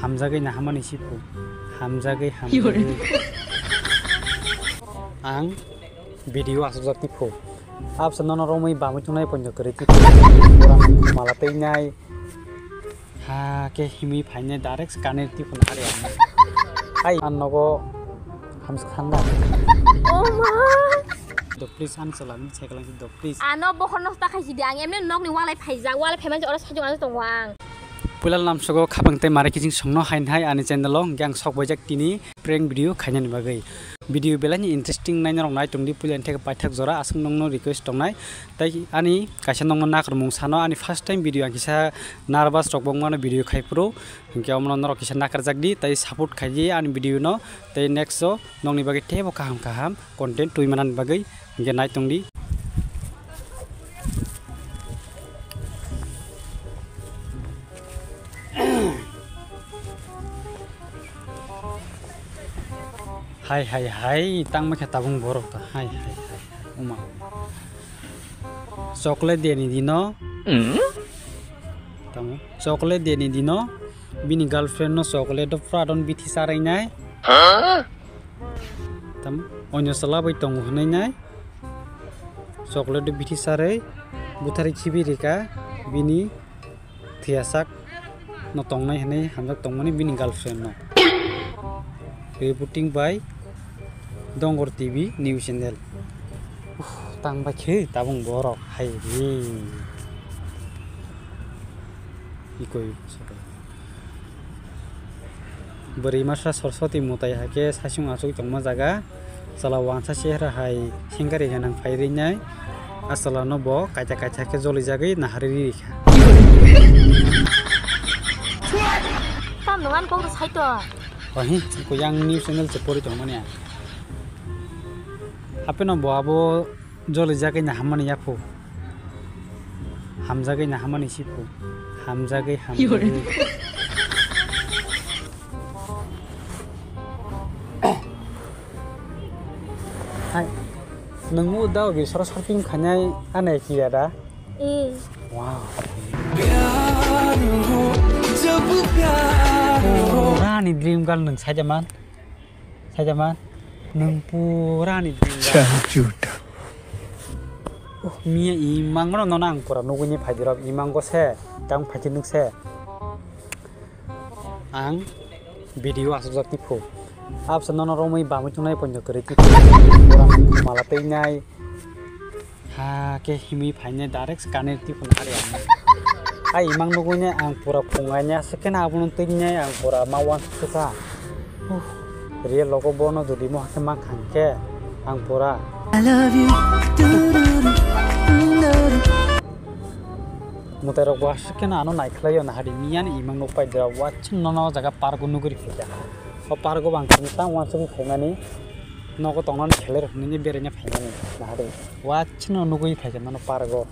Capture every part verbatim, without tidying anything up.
Hamjagwi nahamani sipu. Hamjagwi hamjagwi. Ang video asukjak tiphu. Absa nono romwi bamwi tongnai ponjo kwrwi tiphu. Mala twi nai. Ha ke himwi phainai direct kanir tiphu nahari ang. Ai ang nogo hamsa khanda. Oh ma. Do please ang salam check lang do please. Ano bokhorno ta khaisi di ang emne nokni walai phaijak walai phaimanse oro sajung ano tongo ang. Puila lamsogo khapang tei mare kiching songno hain hai ani channel o hwnkhe ang sok baijak tini prank video khainani bagwi. Video belai ni interesting naina rok nai tongdi puila ni theke paithak jora aswk nongno request tongnai. Tai ani kaisa nongno nakarmung sano ani first time video ang kisa nervous rok bongmano video khai phuru hwnkhe omono norok kisa nakarjak di tai support khai di ani video no tai next o nongni bagwi teibo kaham kaham content twi manani bagwi hwnkhe nai tongdi. Hai hai hai tangma khe tabung borok ta hai hai hai hai uma. Chocolate day ni dino. Tamo chocolate day ni dino bini girlfriend no chocolate do pradon bithi sarai nai. Tam onyo chwla bai tongo hwnwi nai chocolate do bithi sarwi bwtharwi khibi rika bini thwiyasak no tongnai hwnwi hamjak tongmani bini girlfriend no. Reporting by Dongor T V news channel. Uff, tang bai khe tabung borok hai ri. Ikoi. Bwrwi masa Saraswati mwtai hai khe saichung achuk tongma jaga. Chwla wansa chehra hai sengkari gwnang phai rinai. A chwla no bo kaita kaita khe joli jagwi nahari ri kha. Tam nuan kok sai to. Wahi ko yang news channel che pori tongmani. Hape no bo abo Joli jagwi na hammani yaphu. Hamjagwi na hammani siphu. Hamjagwi hamjagwi. Hai. Nungmu da obi soro shopping khainai anai kiya da? Eh. Wow. Rani dream girl nung saida man. Saida man, nung pura ni dream girl. Chal jhuta. Uh, miya imang no nang pura nugui ni phaidi rok imang go se, tang phaidi nuk se. Ang video asuk jak tiphu. Absa nono romwi bamwi tungnai ponjo kwrwi tiphu. Pura mala twi nai. Ha khe himwi phainai direct kanir tipun hari ang. Ai imang nugui ne ang pura phungai ne aswk khe abono twi ne ang pura ma uansuk kha. Huh, real logo bono jodi mo hakhe ma khang khe ang pura. I love you. Mwtai rok bo aswk khe ano naikhlai yo nahadi miya ni imang nuk pai dra uansuk nono jaga park o nuguri phaikha. O park o bang tini tang uansuk phaimani nogo tongnani khelai rok hinwi beraina phaimani nahadi. Uansuk no nugui phaikha nono park o.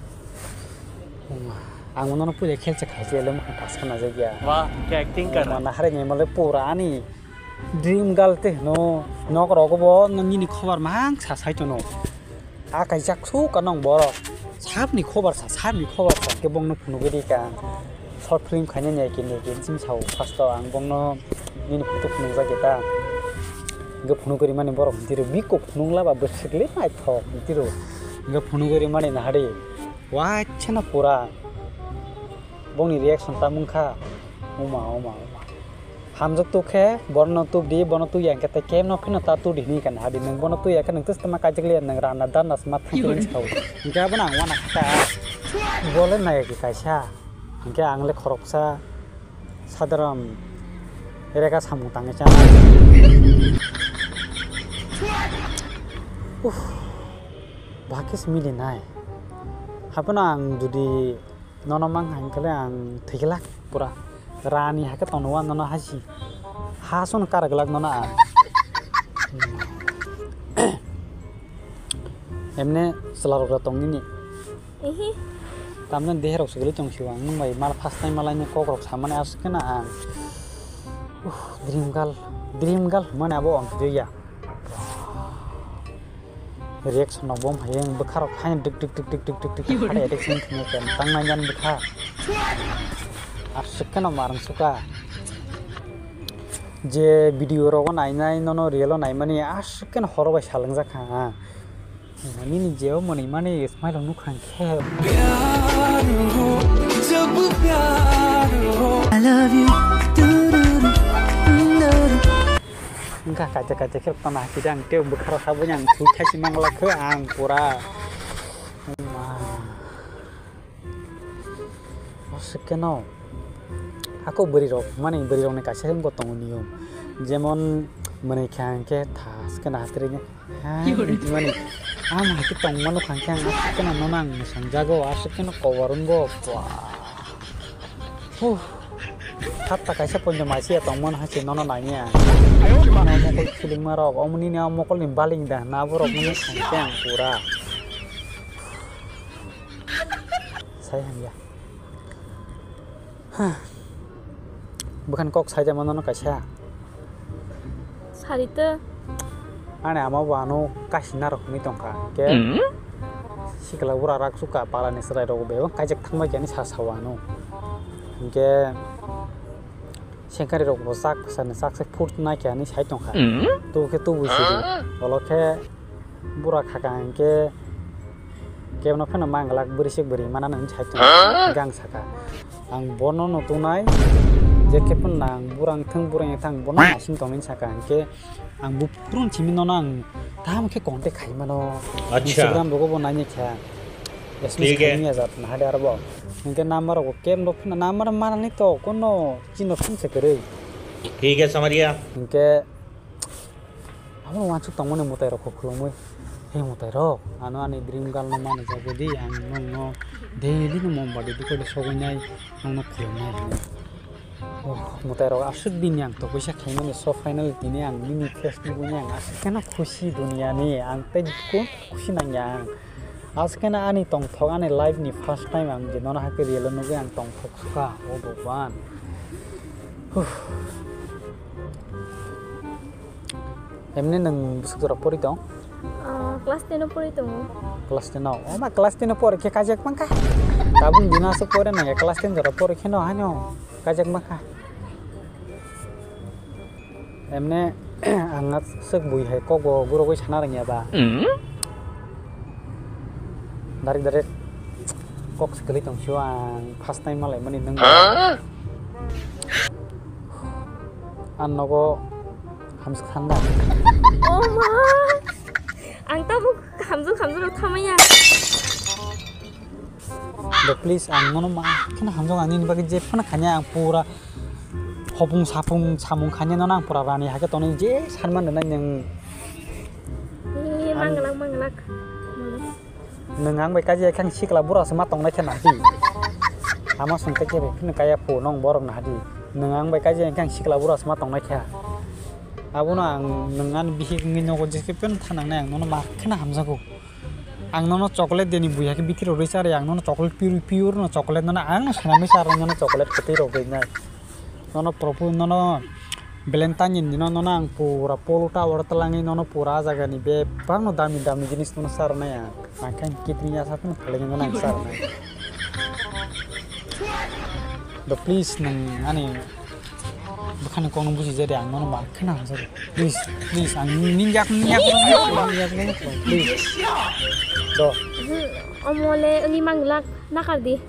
Ang nono puila khelsa khaisi ele mukhang paskha najak ya. Wah, kya acting kar raha hai. Nahari ni mole pura ani dream girl te hino nok rogo bo nini khobar mang sa sai tono. A kaijak su ka nong borok. Sabni khobar sa, sabni khobar sa ke bongno phunugwi di ka. Short film khaina ni kin ni kin sim sao first o ang bongno nini photo phunukjak ta. Ge phunugwi mani borok tiro biko phunukla ba bwswk le naithok tiro. Ge phunugwi mani nahari. Wachana pura. Bongni reaction ta mungkha. Uma, uma, uma. Hamjak tuk khe, bono tuk di, bono tuk ya khe, tei kemno phino ta tuk di hini kan hadi, nung bono tuk ya khe, nung tus tama kajak liya, nung rana dan nas mat thang khe sao. Hingke abono ang wana kha. Bole nai ki kaisa. Hingke ang le khoroksa, sadaram, ereka samung tangwi chana. Uff, bahai khe se mili nai. Haphano ang jodi nono mang hai khe le ang thwi glak pura. Rani hai khe tongno wa nono hasi. Ha sono kar glak nono ang. Emne chwla rok tong nini. Ehe. Tamne dehe rok se guli tong siwa ang nung bai mal first time malai ni kok rok samani asuk khe na ang. Uh, dream girl, dream girl mane abo ang khe ya. Reaction no bom hai ang bwkha rok hai dik dik dik dik dik dik dik hai reaction khe tang nang yan bwkha. Asuk khe no marang suka. Je video rogo nainai nono real o naimani aswk khe horo bai salangjak kha ang. Nini jeo mwnwi mani smile rok nukha khe. I love you. Wngkha kaisa kaisa khe tana hakhe ang tei bwkharo saboni ang thwi khaisi manglak khe ang pura. Aswk khe no. Ako bwrwi rok mani bwrwi rokni kaisa wngkha tongo niyom. Jemon mwnwi khe ang khe thas khe nahatrwi. Ha, himani. Ang hai khe tongmano khankhe ang aswk kheno nono ang mwsangjago, aswk kheno koborwngo. Huh. Hatta kaisa ponjo maisiya tongmano hai se nono nangya. Nono mokol khilingma rok, omo nini o mokolni baling da hwnna borok nini khankhe ang pura. Sai hamya. Bwkhani kok saida mano no kaisa. Sari to. Ani ama bo ano kaisa narok hwnwi tongkha. Ke sikla bura rak sukha palani chwrai rok bebak kaijak thangbai khe ani sa sao ano. Hinkhe sengkari rok bo chak sani chak se phut nai khe ani sai tongkha. Tubu khe tubu sidi. Olo khe bura khaka hinkhe kebno phano manglak bwrwisik bwrwi manano hinwi sai tongo. Hinkhe ang sakha, ang bono no tongnai, je khe phano nang bura wngthang bura wngthang bono naising tongmani sakha. Hinkhe ang buphuru simi nono ang tamo khe contact khai mano. Instagram rogo bo naini kha. S M S khaimani ajat nahade arbo. Hinkhe number rok kebno phano number manani to kono chino phone se kwrwi. Hinkhe Abo wansuk tongmani mwtai rok khulumui. He mwtai rok, ano ani dream girl no mani jagodi, ang nongno daily no mombati dukhe sogwi nai, nongno khulumnai hinwi. Oh, mwtai rok aswk bini ang tokisa khaimani, so finally tini ang nini face nugwi ang aswk kheno khusi duniani, ang tei kun khusi nangya ang. Aswk kheno ani tongthok ani life ni first time ang je nono haikhe real o nugwi ang tongthok sukha, oh Bhagwan. Huh. Emni nwng bwswk jora pori tong? Ah, class ten o pori tongo. Class ten o? Oma class ten o pori khe kajak mankha. Tabuk dino aswk pori nangya class ten jora pori kheno haino kajak mankha. Emne ang aswk bui hai kok bo gurogwi sana rwngya ba. Direct direct kok se kwlwi tong sio ang first time malai mani nwng. Ang nogo hamswk sanda. Oh ma. Ang tabuk hamjwk hamjwk rok thamaya. Do please ang nono ma kheno hamjak ani ni bagwi je phano khanya ang pura hopung sapung samung khanya nono ang pura rani hake tonwi je sanma nwnai nwng. Ee, ang manglak manglak. Nwng ang bai kaji khe ang sikla bura se ma tongnai khe nahdi. Ama sung khe khe phino kaya phu nong borok nahdi. Nwng ang bai kaji khe ang sikla bura se ma tongnai khe. Abono ang nwng ani bihik wngwi nogo je khe phano thanangnai ang nono ma kheno hamjago. Ang nono chocolate deni buya khe bithi rw rwi chari ang nono chocolate pure pure no chocolate nono ang no sanami char nono chocolate kwtwi rw rwi nai. Nono propo nono Valentine ni dino nono ang pura polo tower twlangwi nono pura ah jaga ni bebak no dami dami jinis nono char nai ang. Ang khe ang kidney asa phano phalwi nono ang char nai. Do please nwng ani Bwkhani kokno buji jari ang nono ma kheno hamjak. Please, please, ang ning yak, ning yak, ning yak, ning yak, ning yak, please. Do. Omo le wngwi manglak nakar di.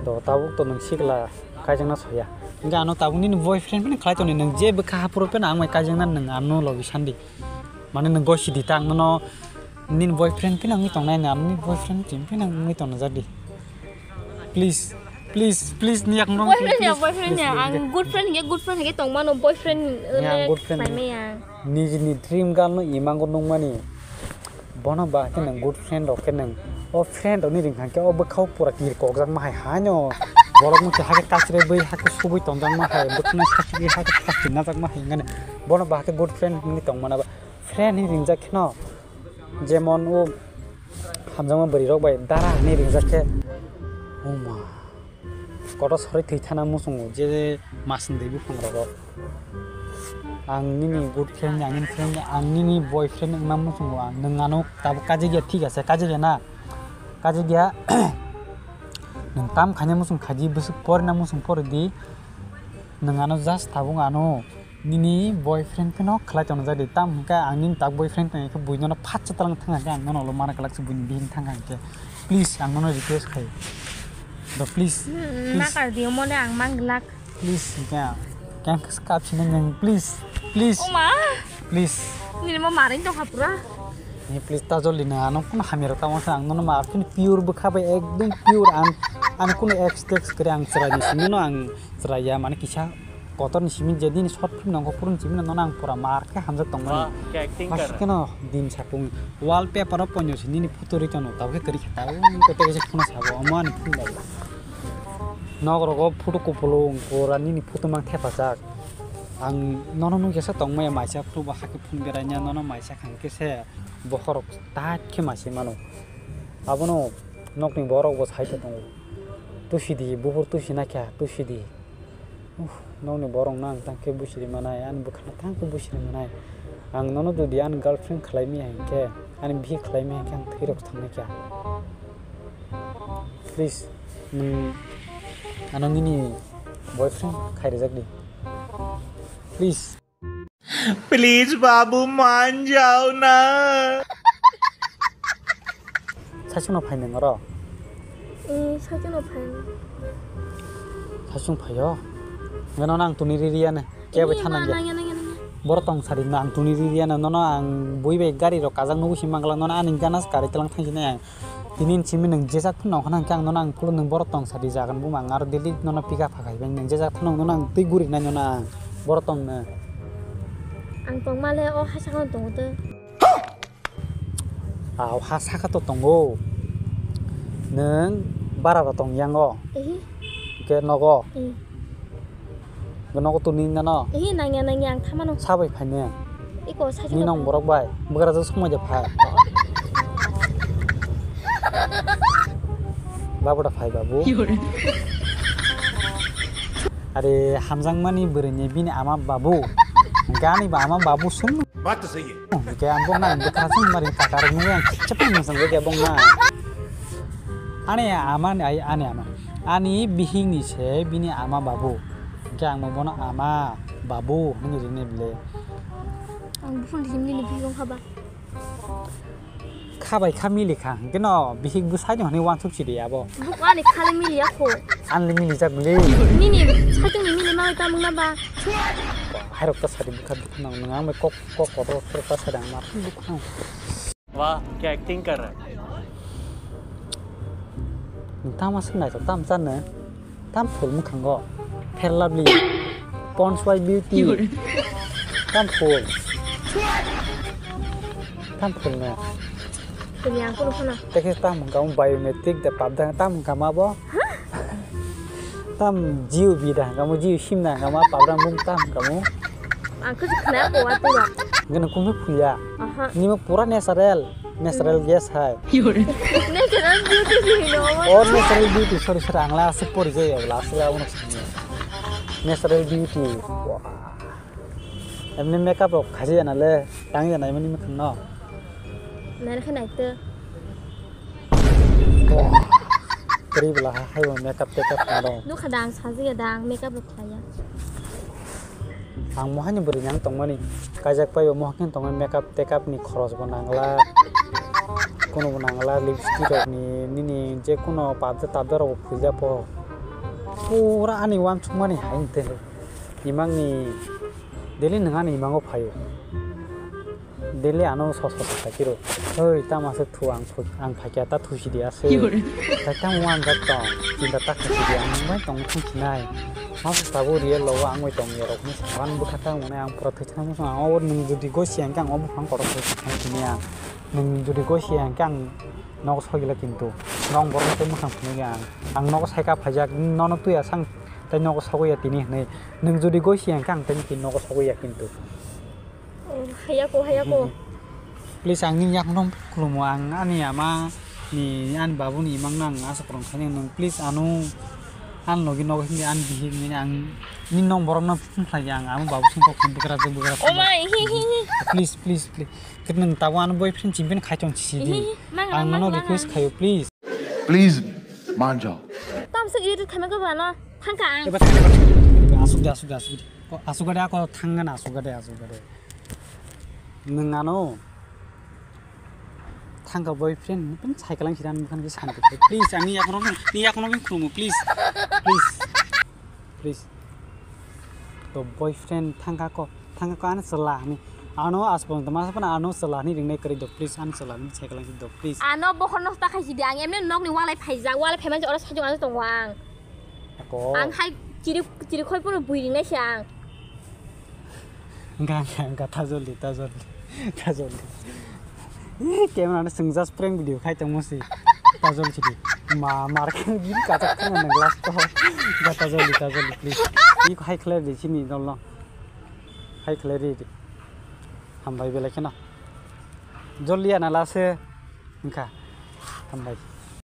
Do, tabuk to nwng sikla kaijakna soya. Hingke ano tabuk nini boyfriend phano khlai toni nwng je bwkha hapro phano ang bai kaijakna nwng ano logi sandi. Mane nwng gosi di ta ang nono nini boyfriend phano wngwi tongnai nwng ano nini boyfriend phano wngwi tongna jadi. Please, please, please, ni yakung boyfriend ya, please, boyfriend please, ya, please, ang good friend ya, good friend ya, tong mano boyfriend ya, le good friend. Khlai maya. Nijini dream girl no imango nungmani. Bono ba khe nang good friend rok khe nang. O friend rok ni ring kha khe o bwkhao pura kir kokjak ma hai hano. Borok no khe hakhe kasre bwi hakhe subui tongjak ma hai. Bwkhano sakhi hakhe sakhi najak ma hai ngani. Bono ba khe good friend ni tong mana ba. Friend ni ringjak kheno. Jemon o hamjakma bwrwi rok bai dara hinwi ringjak khe, oh ma, kotor sorwi thwi thana muchungo je masing twi buphang rogo. Ang nini good friend, ang nini friend, ang nini boyfriend wngma muchungo ang, nwng ano tabuk kajagya thik ase, kajagya na, kajagya nwng tam khaina muchung khaidi, bwswk porina muchung poridi. Nwng ano just tabuk ano nini boyfriend phano khlai tongo jadi, tam hwnkhe ang nini tak boyfriend tong khe buino no phatsa talang thang khe ang nono ulo mana kwlak se buini bihik thang khe. Please, ang nono request khai. Do please, Hmm, please. Nakar diyo mone ang mang glak. Please, hwnkhe kang kap sini nang, please, please. Oma. Please. Nini mo maring tong hapura. Ni please ta joldi na ano kun hamiro ta wasa ang nono ma kun pure bwkha bai ekdom pure ang, ang kun ex tex kre ang chwrai ni simi no ang chwrai ya mane kisa kotor ni simi je din short film nongo purun simi no nono ang pura mar khe hamjak tong mani. Wah, kya acting kar raha hai. Keno din sapung wallpaper o ponyo sini ni photo ri tono tau khe kri khe tau kotor khe phone sabo omo ani phone bai. Nok rogo photo kupulung pura nini photo mang thepajak. Ang nono nung kisa tongmaya maisa phunubo hakhe phun beraina nono maisa khang khe se bokhorok tat khe maisi mano. Abono nokni borok bo sai tongo. Tusidi buphur tusi nakha tusidi. Uff, nokni borok no ang tang khe busiri manai ani bwkhano tang khe busiri manai. Ang nono jodi ani girlfriend khlai miya hinkhe ani bihik khlai miya hinkhe ang thwi rok thang nakha. Please, nwng ano nini boyfriend khai rijak di. Please. Please, babu, maan jao na. Saichung no phai nwng oro? Eh, saichung no phai. Saichung phaio? Ngano nang tuni ririya ne. Kebo Ini thana ma nangya, nangya, nangya. Boro tong sari nang tuni ririya ne. Nono ang bui bai gari rok kajak nugu si mangala nono ani ganas kari telang thang sini ang. Tini simi nwng jejak phano nang hwnang khe ang nono ang phuluk nwng borok tong sadi jagan buma ang aro daily nono pick up hakai beng nwng jejak phano nono ang twi guri nai nono ang borok tong no. Ang tong male o ha saka tongo to. Ah, o ha saka to tongo. Nwng bara ro tong yang o. Ehi. Ke nogo. Ehi. Nogo tuni nano. Ehi, nangya, nangya, ang thamano. Sabai phaine. Iko, sachu. Ni nong borok bai. Bwkrajak songmai de phai. Babu da phai babu. Are hamjangmani bwrwini bini ama babu. Gani ba ama babu sum. Baat to sahi hai. Hwnkhe ang bokno ang bwkha chwng mari takar nungwi ang chepang mosong khe bokno. Ani ama ni ai ani ama. Ani bihik ni se bini ama babu. Hwnkhe ang bono ama babu hinwi rini bile. Ang buphang di himni ni bihik wngkha ba. Kha bai kha mili kha hwnkhe no bihik bwsai no hinwi wansuk sidi abo. Buk ani khale mili ya kho. Anle mili jak mili. Nini saitung ni mili ma ta mungna ba. Hairok ta sadi bwkha bwkha nang nang ang bai kok kok kotor kotor ta sadi ang ma thang bwkha. Wah, kya acting kar raha hai. Tama se nai to tam chan ne. Tam phul mwkhango. Fair Lovely. Pond's White Beauty. Tam phul. Tam phul ne. Kini ang kuno khana. Teke tam hwnkha mo biometric da pabda tam hwnkha ma bo. Tam Jio bi da hwnkha mo Jio sim da hwnkha ma pabda mung tam hwnkha mo. Ang kusi khna ko wa tu ba. Gana kumi phuya. Aha. Nimo pura natural. Natural gas hai. Natural beauty si hino. Oh, natural beauty. Sorry, sorry. Ang la aswk pori jai, ang la aswk la uno sini. Natural beauty. Wah. Emni makeup rok khaji jana le, tang jana emni makeup no. Nai khe nai te. Wah. Kri bla ha, hai bo makeup tekap na dong. Nukha dang sajiya dang makeup rok khlaiya. Ang mohani bwrwi nang tongmani, kaijak pai bo mohor khe tongmani makeup tekap ni khoros bo nangla, kuno bo nangla lipstick rok ni nini je kuno pabda tabda rok bo phulya po, pura ani wansukmani hai te imang ni daily nwng ani imango phaio. Daily ano so so sa kiro. Oi, tama se thu ang thu, ang phakya ta thusi di ase. Tai tamo ang jak tong. Chinta ta khusi di ang bai tong thung sinai. Mas tabo real lo ang bai tong ya rok ni saban bukha ta mone ang pura thai thang ang o nung jodi go siang kang o buphang korok thai thang sini ang. Nung jodi go siang kang nok sogila kintu. Nong borok te mukhang phunui ang. Ang nok saika phajak nono tuya sang tai nok sogo ya tini hinui. Nung jodi go siang kang tai nok sogo ya kintu. Oh, hayako, hayako. Please, ang nini yakno khulumo, ang ani ama ni, ani babu ni imang nang asa korong khani nung. Please, anu, an logi nogo hindi, an bihik ni ang ni nong borok no phung khlai ang, amo babu sing kok bugra je bugra. Oh my, hi, hi, hi. Please, please, please. Kit nung tabo ano boyfriend chimpin khai chong chisi di. Hi, hi, mang, ang mang, nono mang, request mang. Khayo, please. Please, man jao. Tam se edit khaima ko bana, thangka ang. Eba thangka, eba thangka. Asuk de, asuk de. Asugade, asugade ako thangna asugade, asugade. Nwng ano thangka boyfriend, pun cycle ang khidan bukan ke santi. Please, ani yakono, ni yakono bin khrumu, please. Please. Please. To boyfriend thangka ko, thangka ko ano sela ni. Ano aspong to masa pana ano sela ni ringnai kari do, please, ano sela ni cycle ang do, please. Ano bokhor nok ta khai sidi ang, emne nok ni walai phaijak, walai phaiman oro sajung ano tongwang. Ako. Ang hai chiri, chiri khoi puro bui ringnai se ang. Enggak, enggak, enggak, ta joldi, ta joldi, ta joldi. Ih, camera ni seng just prank video khai tongmo si. Ta joldi sidi. Ma, mar khe gini kachak thang nang glass to. Enggak, ta joldi, ta joldi, please. Ih, hai khlai di sini dol no. Hai khlai di. Hambai belai kheno. Joldi ana lase. Enggak. Hambai.